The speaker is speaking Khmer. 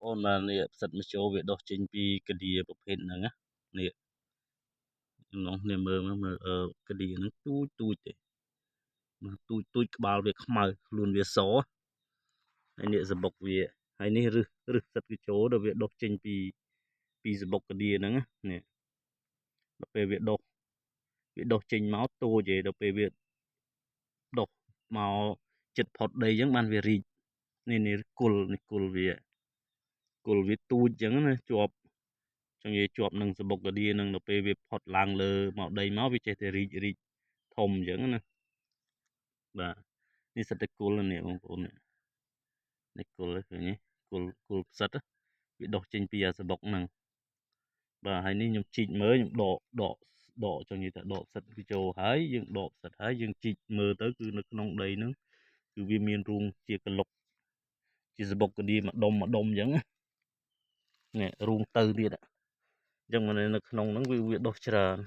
ប្អូនបាទនេះផ្សិតម្ជោវាដុះចេញពីកឌាប្រភេទហ្នឹងណានេះខ្ញុំគ្នាមើលមើលកឌាហ្នឹងទូចទូចទេទូចទូចក្បាលវាខ្មៅខ្លួនវាសហើយនេះសបុកវាហើយនេះរឹសរឹសផ្សិតកញ្ជោដល់វាដុះចេញពីពីសបុកកឌាហ្នឹងនេះដល់ពេលវាដុះវាដុះចេញមកតូចឯដល់ពេលវាដុះមកចិត្តផុតដីអញ្ចឹងបានវារីកនេះនេះគល់នេះគល់វាគល់វាទូចអញ្ចឹងណាជាប់ចង់និយាយជាប់នឹងសបុកកឌានឹងដល់ពេលវាផុតឡើងលើមកដីមកវាចេះតែរីករីកធំអញ្ចឹងណាបាទនេះសិតតែគល់នេះបងប្អូននេះនេះគល់ឃើញទេគល់គល់ផ្សិតវាដុះចេញពីអាសបុកហ្នឹងបាទហើយនេះខ្ញុំជីកមើលខ្ញុំដកដកដកចង់និយាយថាដកផ្សិតវាចូលហើយយើងដកផ្សិតហើយយើងជីកមើលទៅគឺនៅក្នុងដីហ្នឹងគឺវាមានរូងជាកលុកជាសបុកកឌីមួយដុំមួយដុំអញ្ចឹងនេះរូងទៅទៀតអញ្ចឹងនៅក្នុងហ្នឹងវាវាដុះច្រើន